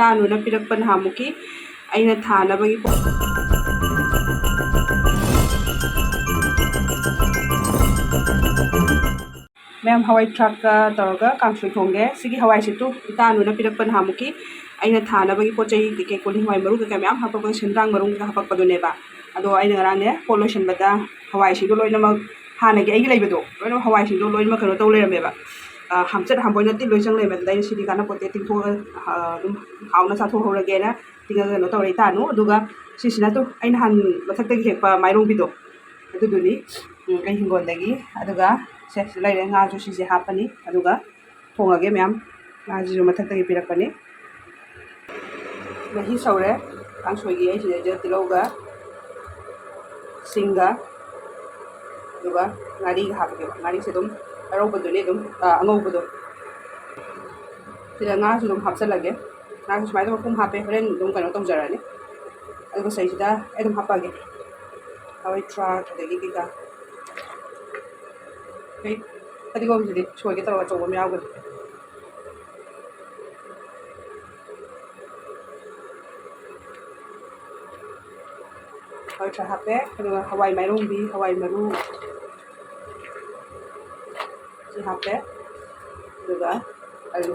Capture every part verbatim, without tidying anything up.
ꯏꯇꯥꯅꯨꯅ ꯄꯤꯔꯛꯄ ꯅꯍꯥꯟꯃꯨꯛꯀꯤ ꯑꯩꯅ ꯊꯥꯅꯕꯒꯤ ꯄꯣꯠ꯫ ꯃꯌꯥꯝ, ꯍꯋꯥꯏ ꯊ꯭ꯔꯥꯛꯀ ꯇꯧꯔꯒ ꯀꯥꯡꯁꯣꯏ ꯊꯣꯡꯒꯦ꯫ ꯁꯤꯒꯤ ꯍꯋꯥꯏꯁꯤꯁꯨ ꯏꯇꯥꯅꯨꯅ ꯄꯤꯔꯛꯄ ꯅꯍꯥꯟꯃꯨꯛꯀꯤ ꯑꯩꯅ ꯊꯥꯅꯕꯒꯤ ꯄꯣꯠ ꯆꯩ ꯀꯩꯀꯩ, ꯀꯣꯂꯤ ꯍꯋꯥꯏ ꯃꯔꯨ ꯀꯩꯀꯥ ꯃꯌꯥꯝ ꯍꯥꯞꯄꯛꯄ, ꯁꯦꯟꯗ꯭ꯔꯥꯡ ꯃꯔꯨ ꯀꯩꯀꯥ ꯍꯥꯞꯄꯛꯄꯗꯨꯅꯦꯕ꯫ ꯑꯗꯣ ꯑꯩꯅ ꯉꯔꯥꯡꯅꯦ ꯄꯣꯠ ꯂꯣꯏꯁꯟꯕꯗ ꯍꯋꯥꯏꯁꯤꯡꯗꯣ ꯂꯣꯏꯅꯃꯛ, ꯍꯥꯟꯅꯒꯤ ꯑꯩꯒꯤ ꯂꯩꯕꯗꯣ ꯂꯣꯏꯅꯃꯛ, ꯍꯋꯥꯏꯁꯤꯡꯗꯣ ꯂꯣꯏꯅꯃꯛ ꯀꯩꯅꯣ ꯇꯧ ꯂꯩꯔꯝꯃꯦꯕ꯫ ꯑ, ꯍꯥꯝꯆꯠ ꯍꯥꯝꯕ ꯑꯣꯏꯅ ꯇꯤꯟ ꯂꯣꯏ ꯆꯪ ꯂꯩꯔꯝꯃꯦ꯫ ꯑꯗꯨꯗ ꯑꯩꯅ ꯁꯤꯗꯤ ꯀꯥꯟꯅꯄꯣꯠꯇꯦ, ꯇꯤꯡꯊꯣꯛꯑꯒ, ꯑ, ꯑꯗꯨꯝ ꯍꯥꯎꯅ ꯆꯥꯊꯣꯛꯍꯧꯔꯒꯦꯅ ꯇꯤꯡꯉꯒ ꯀꯩꯅꯣ ꯇꯧꯔꯦ ꯏꯇꯥꯅꯨ꯫ ꯑꯗꯨꯒ ꯁꯤꯁꯤꯅ ꯇꯨ ꯑꯩ ꯅꯍꯥꯟ ꯃꯊꯛꯇꯒꯤ ꯍꯦꯛꯄ ꯃꯥꯏꯔꯣꯡꯕꯤꯗꯣ, ꯑꯗꯨꯗꯨꯅꯤ꯫ ꯎꯝ, ꯑꯩ ꯍꯤꯡꯒꯣꯜꯗꯒꯤ꯫ ꯑꯗꯨꯒ ꯁꯦ, ꯁꯤ ꯂꯩꯔꯦ, ꯉꯥꯁꯨ ꯁꯤꯁꯦ ꯍꯥꯞꯄꯅꯤ꯫ ꯑꯗꯨꯒ ꯊꯣꯡꯉꯒꯦ ꯃꯌꯥꯝ꯫ ꯉꯥꯁꯤꯁꯨ ꯃꯊꯛꯇꯒꯤ ꯄꯤꯔꯛꯄꯅꯤ꯫ ꯃꯍꯤ ꯁꯧꯔꯦ ꯀꯥꯡꯁꯣꯏꯒꯤ꯫ ꯑꯩ ꯁꯤꯗꯩꯗ ꯇꯤꯜꯍꯧꯒ ꯁꯤꯡꯒ ꯑꯗꯨꯒ ꯉꯥꯔꯤꯒ ꯍꯥꯞꯄꯒꯦꯕ꯫ ꯉꯥꯔꯤꯁꯦ ꯑꯗꯨꯝ ꯑꯔꯧꯕꯗꯨꯅꯤ ꯑꯗꯨꯝ, ꯑ, ꯑꯉꯧꯕꯗꯣ꯫ ꯁꯤꯗ ꯉꯥꯁꯨ ꯑꯗꯨꯝ ꯍꯥꯞꯆꯜꯂꯒꯦ꯫ ꯉꯥꯁꯨ ꯁꯨꯃꯥꯏꯅ ꯃꯄꯨꯝ ꯍꯥꯞꯄꯦ, ꯍꯣꯔꯦꯟ ꯑꯗꯨꯝ ꯀꯩꯅꯣ ꯇꯧꯖꯔꯛꯑꯅꯤ꯫ ꯑꯗꯨꯒ ꯁꯤꯗꯩꯁꯤꯗ ꯑꯩ ꯑꯗꯨꯝ ꯍꯥꯞꯄꯛꯑꯒꯦ꯫ ꯍꯋꯥꯏ ꯊ꯭ꯔꯥꯛ ꯑꯗꯒꯤ ꯀꯩꯀꯥ꯫ ꯍꯣꯏ, ꯐꯗꯤꯒꯣꯝꯁꯤꯗꯤ ꯁꯣꯏꯒꯦ ꯇꯧꯔꯒ ꯑꯆꯧꯕ ꯑꯃ ꯌꯥꯎꯈ꯭ꯔꯦ꯫ ꯍꯋꯥꯏ ꯊ꯭ꯔꯥꯛ ꯍꯥꯞꯄꯦ, ꯑꯗꯨꯒ ꯍꯋꯥꯏ ꯃꯥꯏꯔꯣꯡꯕꯤ, ꯍꯋꯥꯏ ꯃꯔꯨ ꯁꯤ ꯍꯥꯞꯄꯦ, ꯑꯗꯨꯒ ꯑꯂꯨ꯫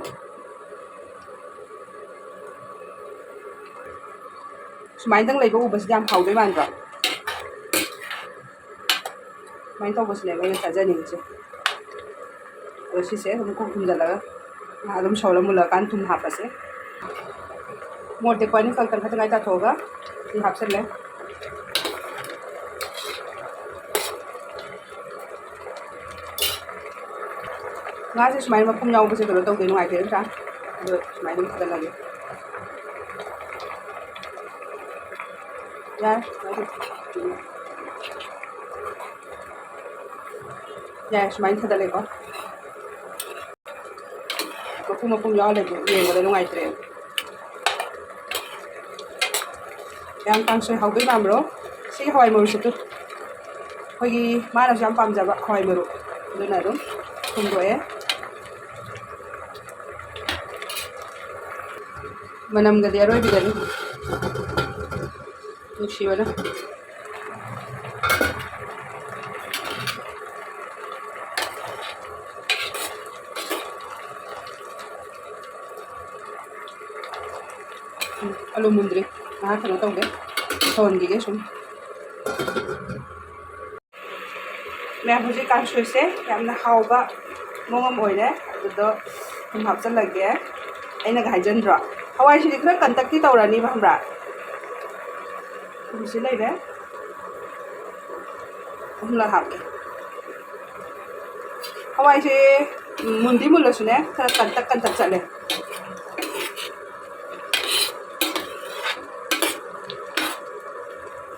ꯁꯨꯃꯥꯏꯅꯗꯪ ꯂꯩꯕ ꯎꯕꯁꯤꯗꯤ ꯌꯥꯝ ꯍꯥꯎꯗꯣꯏ ꯃꯥꯟꯗ꯭ꯔꯣ? ꯁꯨꯃꯥꯏꯅ ꯇꯧꯕꯁꯤꯅꯦꯕ ꯑꯩꯅ ꯆꯥꯖꯅꯤꯡꯉꯤꯁꯦ꯫ ꯑꯗꯣ ꯁꯤꯁꯦ ꯑꯗꯨꯝ ꯀꯣꯛ ꯊꯨꯝꯖꯤꯜꯂꯒ ꯉꯥꯏꯍꯥꯛ ꯑꯗꯨꯝ ꯁꯧꯔ ꯃꯨꯜꯂꯀꯥꯟꯗ ꯊꯨꯝ ꯍꯥꯞꯄꯁꯦ꯫ ꯃꯣꯔꯣꯛ ꯇꯦꯛꯄ ꯑꯅꯤ ꯈꯛꯇꯪ ꯈꯛꯇꯪ ꯇꯥꯊꯣꯛꯑꯒ ꯁꯤ ꯍꯥꯞꯆꯜꯂꯦ꯫ ꯉꯥꯁꯦ ꯁꯨꯃꯥꯏꯅ ꯃꯄꯨꯝ ꯌꯥꯎꯕꯁꯦ ꯀꯩꯅꯣ ꯇꯧꯗꯦ, ꯅꯨꯡꯉꯥꯏꯇꯦ ꯅꯠꯇ꯭ꯔꯥ? ꯑꯗꯣ ꯁꯨꯃꯥꯏꯅ ꯑꯗꯨꯝ ꯊꯥꯗꯠꯂꯒꯦ꯫ ꯌꯥꯔꯦ, ꯁꯨꯃꯥꯏꯅ ꯊꯥꯗꯠꯂꯦꯀꯣ꯫ ꯃꯄꯨꯝ ꯃꯄꯨꯝ ꯌꯥꯎꯔ ꯂꯩꯕꯗꯣ ꯌꯦꯡꯕꯗ ꯅꯨꯡꯉꯥꯏꯇ꯭ꯔꯦ꯫ ꯌꯥꯝ ꯀꯥꯡꯁꯣꯏ ꯍꯥꯎꯗꯣꯏ ꯃꯥꯟꯕ꯭ꯔꯣ? ꯁꯤꯒꯤ ꯍꯋꯥꯏ ꯃꯔꯨꯁꯦ ꯇꯨ, ꯑꯩꯈꯣꯏꯒꯤ ꯃꯥꯅꯁꯨ ꯌꯥꯝ ꯄꯥꯝꯖꯕ ꯍꯋꯥꯏ ꯃꯔꯨ, ꯑꯗꯨꯅ ꯑꯗꯨꯝ ꯍꯨꯟꯗꯣꯛꯑꯦ꯫ ꯃꯅꯝꯒꯗꯤ ꯑꯔꯣꯏꯕꯤꯗꯅꯤ꯫ ꯅꯨꯡꯁꯤꯕꯅ꯫ ꯎꯝ, ꯑꯂꯨ ꯃꯨꯟꯗ꯭ꯔꯤ꯫ ꯉꯥꯏꯍꯥꯛ ꯀꯩꯅꯣ ꯇꯧꯒꯦ꯫ ꯁꯧꯍꯟꯈꯤꯒꯦ ꯁꯨꯝ꯫ ꯃꯌꯥꯝ, ꯍꯧꯖꯤꯛ ꯀꯥꯡꯁꯣꯏꯁꯦ ꯌꯥꯝꯅ ꯍꯥꯎꯕ ꯃꯑꯣꯡ ꯑꯃ ꯑꯣꯏꯔꯦ꯫ ꯑꯗꯨꯗꯣ ꯊꯨꯝ ꯍꯥꯞꯆꯤꯜꯂꯒꯦ꯫ ꯑꯩꯅꯒ ꯍꯥꯏꯖꯟꯗ꯭ꯔꯣ? ꯍꯋꯥꯏꯁꯤꯗꯤ ꯈꯔ ꯀꯟꯇꯛꯇꯤ ꯇꯧꯔꯅꯤꯕ, ꯈꯪꯕ꯭ꯔꯥ? ꯊꯨꯝꯁꯤ ꯂꯩꯔꯦ꯫ ꯑꯍꯨꯝꯂꯛ ꯍꯥꯞꯀꯦ꯫ ꯍꯋꯥꯏꯁꯦ, ꯎꯝ, ꯃꯨꯟꯗꯤ ꯃꯨꯜꯂꯁꯨꯅꯦ, ꯈꯔ ꯀꯟꯇꯛ ꯀꯟꯇꯛ ꯆꯠꯂꯦ꯫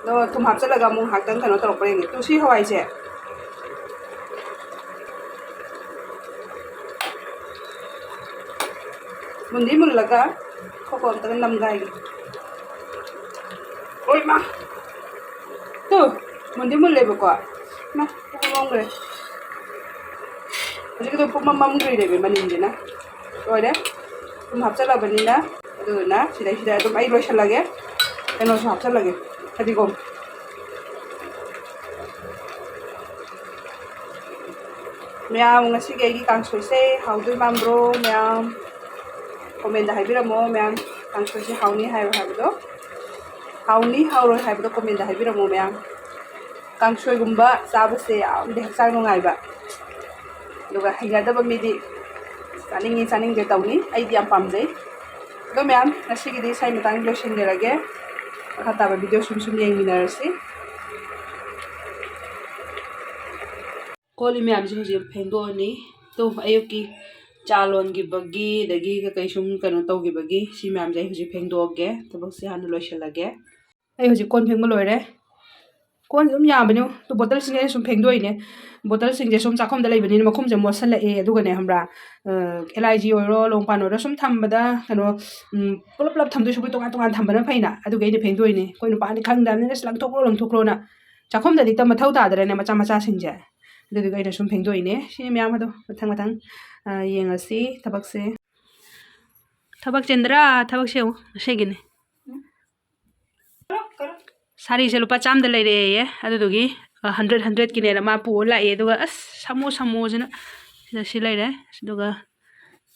ꯑꯗꯣ ꯊꯨꯝ ꯍꯥꯞꯆꯤꯜꯂꯒ ꯑꯃꯨꯛ ꯉꯥꯏꯍꯥꯛꯇꯪ ꯀꯩꯅꯣ ꯇꯧꯔꯛꯄ꯭ꯔꯥ ꯌꯦꯡꯒꯦ꯫ ꯇꯨ, ꯁꯤ ꯍꯋꯥꯏꯁꯦ ꯃꯨꯟꯗꯤ ꯃꯨꯜꯂꯒ ꯈꯣꯀꯣ ꯑꯝꯇꯒ ꯅꯝꯒꯥꯏꯒꯦ꯫ ꯑꯣꯏ ꯃꯥ! ꯇꯨ, ꯃꯨꯟꯗꯤ ꯃꯨꯜꯂꯦꯕꯀꯣ꯫ ꯃꯥ, ꯄꯨꯡ ꯃꯝꯈ꯭ꯔꯦ꯫ ꯍꯧꯖꯤꯛꯀꯤꯗꯣ ꯄꯨꯡꯃꯝ ꯃꯝꯈ꯭ꯔꯤꯅꯦꯕ ꯃꯅꯤꯟꯁꯤꯅ꯫ ꯂꯣꯏꯔꯦ꯫ ꯊꯨꯝ ꯍꯥꯞꯆꯜꯂꯕꯅꯤꯅ, ꯑꯗꯨꯗꯨꯅ ꯁꯤꯗꯩꯁꯤꯗ ꯑꯗꯨꯝ ꯑꯩ ꯂꯣꯏꯁꯜꯂꯒꯦ꯫ ꯀꯩꯅꯣꯁꯨ ꯍꯥꯞꯆꯜꯂꯒꯦ, ꯐꯗꯤꯒꯣꯝ꯫ ꯃꯌꯥꯝ, ꯉꯁꯤꯒꯤ ꯑꯩꯒꯤ ꯀꯥꯡꯁꯣꯏꯁꯦ ꯍꯥꯎꯗꯣꯏ ꯃꯥꯟꯕ꯭ꯔꯣ? ꯃꯌꯥꯝ comment ꯍꯥꯏꯕꯤꯔꯝꯃꯣ ꯃꯌꯥꯝ꯫ ꯀꯥꯡꯁꯣꯏꯁꯦ ꯍꯥꯎꯅꯤ ꯍꯥꯏꯔꯣ ꯍꯥꯏꯕꯗꯣ, ꯍꯥꯎꯅꯤ ꯍꯥꯎꯔꯣꯏ ꯍꯥꯏꯕꯗꯣ comment ꯍꯥꯏꯕꯤꯔꯝꯃꯣ ꯃꯌꯥꯝ꯫ ꯀꯥꯡꯁꯣꯏꯒꯨꯝꯕ ꯆꯥꯕꯁꯦ ꯌꯥꯝꯗꯤ ꯍꯛꯆꯥꯡ ꯅꯨꯡꯉꯥꯏꯕ, ꯑꯗꯨꯒ ꯍꯩꯅꯗꯕ ꯃꯤꯗꯤ ꯆꯥꯅꯤꯡꯉꯤ ꯆꯥꯅꯤꯡꯗꯦ ꯇꯧꯅꯤ꯫ ꯑꯩꯗꯤ ꯌꯥꯝ ꯄꯥꯝꯖꯩ꯫ ꯑꯗꯣ ꯃꯌꯥꯝ, ꯉꯁꯤꯒꯤꯗꯤ ꯁ꯭ꯋꯥꯏ ꯃꯇꯥꯡꯗ ꯂꯣꯏꯁꯤꯟꯖꯔꯒꯦ꯫ ꯃꯈꯥ ꯇꯥꯕ video ꯁꯨꯝ ꯁꯨꯝ ꯌꯦꯡꯃꯤꯟꯅꯔꯁꯤ꯫ ꯀꯣꯜꯂꯤ ꯃꯌꯥꯝꯁꯦ ꯍꯧꯖꯤꯛ ꯐꯦꯡꯗꯣꯛꯑꯅꯤ꯫ ꯇꯨ, ꯑꯌꯨꯛꯀꯤ ꯆꯥ ꯂꯣꯟꯈꯤꯕꯒꯤ, ꯑꯗꯒꯤ ꯀꯩꯀꯩ ꯁꯨꯝ ꯀꯩꯅꯣ ꯇꯧꯈꯤꯕꯒꯤ, ꯁꯤ ꯃꯌꯥꯝꯁꯦ ꯑꯩ ꯍꯧꯖꯤꯛ ꯐꯦꯡꯗꯣꯛꯑꯒꯦ꯫ ꯊꯕꯛꯁꯦ ꯍꯥꯟꯅ ꯂꯣꯏꯁꯤꯜꯂꯒꯦ꯫ ꯑꯩ ꯍꯧꯖꯤꯛ ꯀꯣꯟ ꯐꯦꯡꯕ ꯂꯣꯏꯔꯦ꯫ ꯀꯣꯟꯁꯦ ꯑꯗꯨꯝ ꯌꯥꯝꯕꯅꯤ꯫ ꯇꯨ, ꯕꯣꯇꯜꯁꯤꯡꯁꯦ ꯑꯩꯅ ꯁꯨꯝ ꯐꯦꯡꯗꯣꯛꯏꯅꯦ꯫ ꯕꯣꯇꯜꯁꯤꯡꯁꯦ ꯁꯨꯝ ꯆꯥꯛꯈꯨꯝꯗ ꯂꯩꯕꯅꯤꯅ ꯃꯈꯨꯝꯁꯦ ꯃꯣꯠꯁꯜꯂꯛꯑꯦ꯫ ꯑꯗꯨꯒꯅꯦ, ꯈꯪꯕ꯭ꯔꯥ, ꯑ, ꯑꯦꯂꯥꯏꯖꯤ ꯑꯣꯏꯔꯣ, ꯂꯣꯡꯄꯥꯟ ꯑꯣꯏꯔꯣ, ꯁꯨꯝ ꯊꯝꯕꯗ, ꯀꯩꯅꯣ, ꯎꯝ, ꯄꯨꯂꯞ ꯄꯨꯂꯞ ꯊꯝꯗꯣꯏ ꯁꯔꯨꯛꯄꯨꯗꯤ ꯇꯣꯉꯥꯟ ꯇꯣꯉꯥꯟ ꯊꯝꯕꯅ ꯐꯩꯅ꯫ ꯑꯗꯨꯒꯤ ꯑꯩꯅ ꯐꯦꯡꯗꯣꯛꯏꯅꯦ꯫ ꯑꯩꯈꯣꯏ ꯅꯨꯄꯥꯗꯤ ꯈꯪꯗꯕꯅꯤꯅ, "ꯑꯁ, ꯂꯪꯊꯣꯛꯈ꯭ꯔꯣ, ꯂꯪꯊꯣꯛꯈ꯭ꯔꯣꯅ"꯫ ꯆꯥꯛꯈꯨꯝꯗꯗꯤ ꯍꯦꯛꯇ ꯃꯊꯧ ꯇꯥꯗ꯭ꯔꯦꯅꯦ, ꯃꯆꯥ ꯃꯆꯥꯁꯤꯡꯁꯦ꯫ ꯑꯗꯨꯗꯨꯒ ꯑꯩꯅ ꯁꯨꯝ ꯐꯦꯡꯗꯣꯛꯏꯅꯦ꯫ ꯁꯤꯅꯤ ꯃꯌꯥꯝ ꯑꯗꯣ, ꯃꯊꯪ ꯃꯊꯪ, ꯑ, ꯌꯦꯡꯉꯁꯤ ꯊꯕꯛꯁꯦ꯫ ꯊꯕꯛ ꯆꯤꯟꯗ꯭ꯔꯥ? ꯊꯕꯛꯁꯦ ꯌꯦꯡꯉꯨ, ꯉꯁꯤꯒꯤꯅꯤ꯫ ꯁꯥꯔꯤꯁꯦ ꯂꯨꯄꯥ ꯆꯥꯝꯗ ꯂꯩꯔꯛꯑꯦꯌꯦ꯫ ꯑꯗꯨꯗꯨꯒꯤ, ꯑ, ꯍꯟꯗ꯭ꯔꯦꯠ, ꯍꯟꯗ꯭ꯔꯦꯠꯀꯤꯅꯦꯅ ꯃꯥ ꯄꯨꯔ ꯂꯥꯛꯑꯦ꯫ ꯑꯗꯨꯒ ꯑꯁ, ꯁꯝꯃꯣ, ꯁꯝꯃꯣꯁꯤꯅ ꯁꯤꯗ ꯁꯤ ꯂꯩꯔꯦ꯫ ꯑꯗꯨꯒ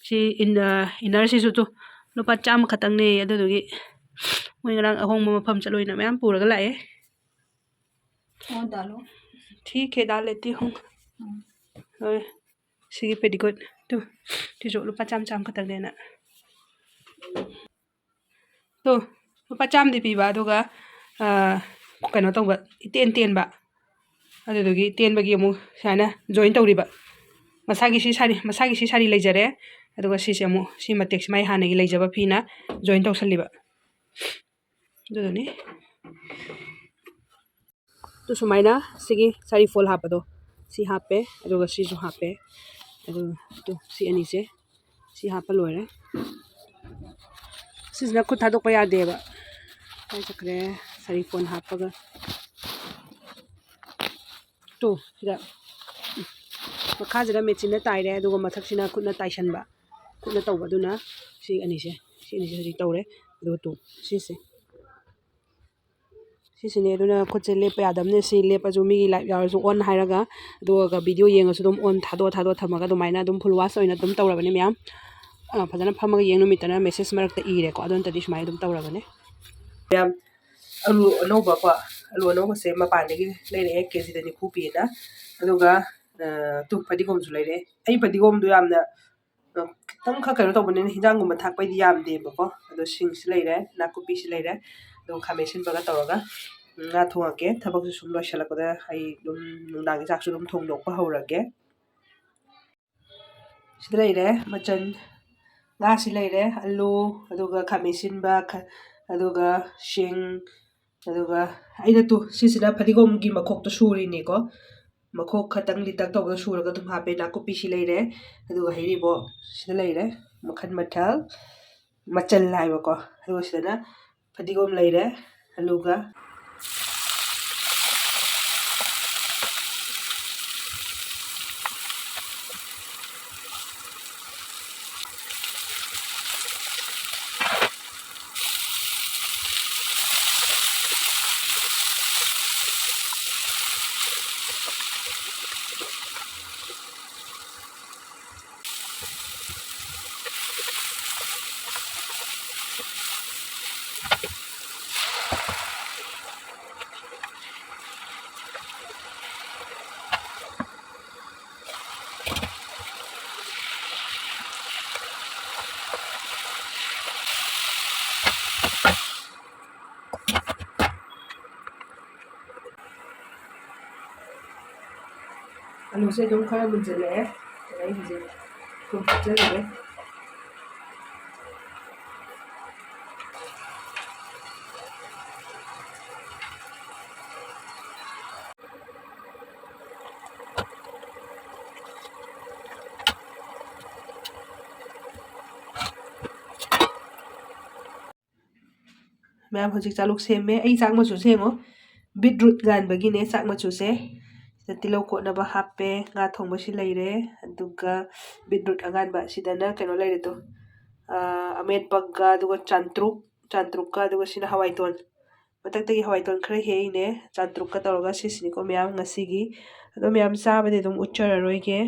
ꯁꯤ ꯏꯟ-, ꯑ, ꯏꯟꯅꯔꯁꯤꯁꯨ ꯇꯨ, ꯂꯨꯄꯥ ꯆꯥꯝꯃ ꯈꯛꯇꯪꯅꯦꯌꯦ꯫ ꯑꯗꯨꯗꯨꯒꯤ ꯃꯣꯏ ꯉꯔꯥꯡ ꯑꯍꯣꯡꯕ ꯃꯐꯝ ꯆꯠꯂꯨꯏꯅ ꯃꯌꯥꯝ ꯄꯨꯔꯒ ꯂꯥꯛꯑꯦ꯫ ꯊꯤ ꯈꯦꯗꯥ ꯂꯩꯇꯦ ꯍꯣꯡ꯫ ꯍꯣꯏ, ꯁꯤꯒꯤ ꯄꯦꯇꯤꯀꯣꯠ ꯇꯨ, ꯁꯤꯁꯨ ꯂꯨꯄꯥ ꯆꯥꯝꯃ, ꯆꯥꯝꯃ ꯈꯛꯇꯪꯅꯦꯅ꯫ ꯇꯣ, ꯂꯨꯄꯥ ꯆꯥꯝꯃꯗꯤ ꯄꯤꯕ, ꯑꯗꯨꯒ, ꯑ, ꯀꯩꯅꯣ ꯇꯧꯕ, ꯏꯇꯦꯟ ꯇꯦꯟꯕ꯫ ꯑꯗꯨꯗꯨꯒꯤ ꯇꯦꯟꯕꯒꯤ ꯑꯃꯨꯛ ꯁꯨꯃꯥꯏꯅ ꯖꯣꯏꯟ ꯇꯧꯔꯤꯕ꯫ ꯃꯁꯥꯒꯤ ꯁꯤ ꯁꯥꯔꯤ, ꯃꯁꯥꯒꯤ ꯁꯤ ꯁꯥꯔꯤ ꯂꯩꯖꯔꯦ꯫ ꯑꯗꯨꯒ ꯁꯤꯁꯦ ꯑꯃꯨꯛ, ꯁꯤ ꯃꯇꯦꯛꯁꯤ ꯃꯥꯏ ꯍꯥꯟꯅꯒꯤ ꯂꯩꯖꯕ ꯐꯤꯅ ꯖꯣꯏꯟ ꯇꯧꯁꯜꯂꯤꯕ꯫ ꯑꯗꯨꯗꯨꯅꯤ꯫ ꯑꯗꯨ ꯁꯨꯃꯥꯏꯅ ꯁꯤꯒꯤ ꯁꯥꯔꯤ ꯐꯣꯜ ꯍꯥꯞꯄꯗꯣ, ꯁꯤ ꯍꯥꯞꯄꯦ, ꯑꯗꯨꯒ ꯁꯤꯁꯨ ꯍꯥꯞꯄꯦ꯫ ꯑꯗꯨ, ꯇꯨ, ꯁꯤ ꯑꯅꯤꯁꯦ, ꯁꯤ ꯍꯥꯞꯄ ꯂꯣꯏꯔꯦ꯫ ꯁꯤꯁꯤꯅ ꯈꯨꯠ ꯊꯥꯗꯣꯛꯄ ꯌꯥꯗꯦꯕ꯫ ꯀꯥꯏ ꯆꯠꯈ꯭ꯔꯦ? ꯁꯥꯔꯤ ꯐꯣꯜ ꯍꯥꯞꯄꯒ꯫ ꯇꯨ, ꯁꯤꯗ ꯃꯈꯥꯁꯤꯗ ꯃꯦꯆꯤꯟꯅ ꯇꯥꯏꯔꯦ, ꯑꯗꯨꯒ ꯃꯊꯛꯁꯤꯅ ꯈꯨꯠꯅ ꯇꯥꯏꯁꯟꯕ꯫ ꯈꯨꯠꯅ ꯇꯧꯕ, ꯑꯗꯨꯅ ꯁꯤ ꯑꯅꯤꯁꯦ, ꯁꯤ ꯑꯅꯤꯁꯦ ꯍꯧꯖꯤꯛ ꯇꯧꯔꯦ꯫ ꯑꯗꯨꯒ ꯇꯨ, ꯁꯤꯁꯦ꯫ ꯁꯤꯁꯤꯅꯦ, ꯑꯗꯨꯅ ꯈꯨꯠꯁꯦ ꯂꯦꯞꯄ ꯌꯥꯗꯕꯅꯦ꯫ ꯁꯤ ꯂꯦꯞꯄꯁꯨ ꯃꯤꯒꯤ ꯂꯥꯏꯞ ꯌꯥꯎꯔꯁꯨ ꯑꯣꯟ ꯍꯥꯏꯔꯒ, ꯑꯗꯨꯒ ꯚꯤꯗꯤꯑꯣ ꯌꯦꯡꯉꯁꯨ ꯑꯗꯨꯝ ꯑꯣꯟ ꯊꯥꯗꯣꯛꯑ ꯊꯥꯗꯣꯛꯑ ꯊꯝꯃꯒ ꯑꯗꯨꯃꯥꯏꯅ ꯑꯗꯨꯝ ꯐꯨꯜ ꯋꯥꯁ ꯑꯣꯏꯅ ꯑꯗꯨꯝ ꯇꯧꯔꯕꯅꯦ ꯃꯌꯥꯝ꯫ ꯑ, ꯐꯖꯅ ꯐꯝꯃꯒ ꯌꯦꯡ ꯅꯨꯃꯤꯠꯇꯅ ꯃꯦꯁꯦꯖ ꯃꯔꯛꯇ ꯏꯔꯦꯀꯣ, ꯑꯗꯨ ꯅꯠꯇ꯭ꯔꯗꯤ ꯁꯨꯃꯥꯏꯅ ꯑꯗꯨꯝ ꯇꯧꯔꯕꯅꯦ꯫ ꯃꯌꯥꯝ, ꯑꯂꯨ ꯑꯅꯧꯕꯀꯣ, ꯑꯂꯨ ꯑꯅꯧꯕꯁꯦ ꯃꯄꯥꯟꯗꯒꯤ ꯂꯩꯔꯛꯑꯦ, ꯀꯦ ꯖꯤꯗ ꯅꯤꯐꯨ ꯄꯤꯌꯦꯅ꯫ ꯑꯗꯨꯒ, ꯑ, ꯇꯨ, ꯐꯗꯤꯒꯣꯝꯁꯨ ꯂꯩꯔꯛꯑꯦ꯫ ꯑꯩ ꯐꯗꯤꯒꯣꯝꯗꯣ ꯌꯥꯝꯅ, ꯑ, ꯈꯤꯇꯪꯈꯛ ꯀꯩꯅꯣ ꯇꯧꯕꯅꯤꯅ ꯍꯤꯟꯖꯥꯡꯒꯨꯝꯕ ꯊꯥꯛꯄꯩꯗꯤ ꯌꯥꯝꯗꯦꯕꯀꯣ꯫ ꯑꯗꯣ ꯁꯤꯡꯁꯤ ꯂꯩꯔꯦ, ꯅꯥꯀꯨꯞꯄꯤꯁꯤ ꯂꯩꯔꯦ, ꯑꯗꯨꯒ ꯈꯥꯃꯦꯟ ꯑꯁꯤꯟꯕꯒ ꯇꯧꯔꯒ ꯉꯥ ꯊꯣꯡꯉꯛꯀꯦ꯫ ꯊꯕꯛꯁꯨ ꯁꯨꯝ ꯂꯣꯏꯁꯤꯜꯂꯛꯄꯗ ꯑꯩ ꯑꯗꯨꯝ ꯅꯨꯡꯗꯥꯡꯒꯤ ꯆꯥꯛꯁꯨ ꯑꯗꯨꯝ ꯊꯣꯡꯗꯣꯛꯄ ꯍꯧꯔꯒꯦ꯫ ꯁꯤꯗ ꯂꯩꯔꯦ ꯃꯆꯜ, ꯉꯥꯁꯤ ꯂꯩꯔꯦ, ꯑꯂꯨ, ꯑꯗꯨꯒ ꯈꯥꯃꯦꯟ ꯑꯁꯤꯟꯕ, ꯈ-, ꯑꯗꯨꯒ ꯁꯤꯡ, ꯑꯗꯨꯒ ꯑꯩꯅ ꯇꯨ, ꯁꯤꯁꯤꯅ ꯐꯗꯤꯒꯣꯝꯒꯤ ꯃꯈꯣꯛꯇꯣ ꯁꯨꯔꯤꯅꯤꯀꯣ꯫ ꯃꯈꯣꯛ ꯈꯛꯇꯪ ꯂꯤꯇꯛ ꯇꯧꯕꯗꯣ ꯁꯨꯔꯒ ꯑꯗꯨꯝ ꯍꯥꯞꯄꯦ꯫ ꯅꯥꯀꯨꯞꯄꯤꯁꯤ ꯂꯩꯔꯦ, ꯑꯗꯨꯒ ꯍꯩꯔꯤꯕꯣꯞ ꯁꯤꯗ ꯂꯩꯔꯦ, ꯃꯈꯜ ꯃꯊꯦꯜ ꯃꯆꯜ ꯍꯥꯏꯕꯀꯣ꯫ ꯑꯗꯨꯒ ꯁꯤꯗꯅ ꯐꯗꯤꯒꯣꯝ ꯂꯩꯔꯦ, ꯑꯂꯨꯒ꯫ ꯑꯂꯨꯁꯦ ꯑꯗꯨꯝ ꯈꯔ ꯃꯨꯟꯖꯜꯂꯛꯑꯦ꯫ ꯑꯗꯩ ꯍꯧꯖꯤꯛ ꯊꯨꯝ ꯍꯥꯞꯆꯜꯂꯒꯦ꯫ ꯃꯌꯥꯝ ꯍꯧꯖꯤꯛ ꯆꯥꯂꯨꯛ ꯁꯦꯝꯃꯦ꯫ ꯑꯩ ꯆꯥꯛ ꯃꯆꯨꯁꯦ ꯌꯦꯡꯉꯣ, ꯕꯤꯠꯔꯨꯠ ꯉꯥꯟꯕꯒꯤꯅꯦ ꯆꯥꯛ ꯃꯆꯨꯁꯦ꯫ ꯁꯤꯗ ꯇꯤꯜꯍꯧ ꯀꯣꯠꯅꯕ ꯍꯥꯞꯄꯦ, ꯉꯥ ꯊꯣꯡꯕꯁꯤ ꯂꯩꯔꯦ, ꯑꯗꯨꯒ ꯕꯤꯠꯔꯨꯠ ꯑꯉꯥꯟꯕ꯫ ꯁꯤꯗꯅ ꯀꯩꯅꯣ ꯂꯩꯔꯦꯗꯣ, ꯑꯥ, ꯑꯃꯦꯠꯄꯒ, ꯑꯗꯨꯒ ꯆꯥꯟꯇ꯭ꯔꯨꯛ, ꯆꯥꯟꯇ꯭ꯔꯨꯛꯀ, ꯑꯗꯨꯒ ꯁꯤꯅ ꯍꯋꯥꯏꯇꯣꯟ꯫ ꯃꯊꯛꯇꯒꯤ ꯍꯋꯥꯏꯇꯣꯟ ꯈꯔ ꯍꯦꯛꯏꯅꯦ, ꯆꯥꯟꯇ꯭ꯔꯨꯛꯀ ꯇꯧꯔꯒ꯫ ꯁꯤꯁꯤꯅꯤꯀꯣ ꯃꯌꯥꯝ ꯉꯁꯤꯒꯤ꯫ ꯑꯗꯣ ꯃꯌꯥꯝ ꯆꯥꯕꯗꯤ ꯑꯗꯨꯝ ꯎꯠꯆꯔꯔꯣꯏꯒꯦ꯫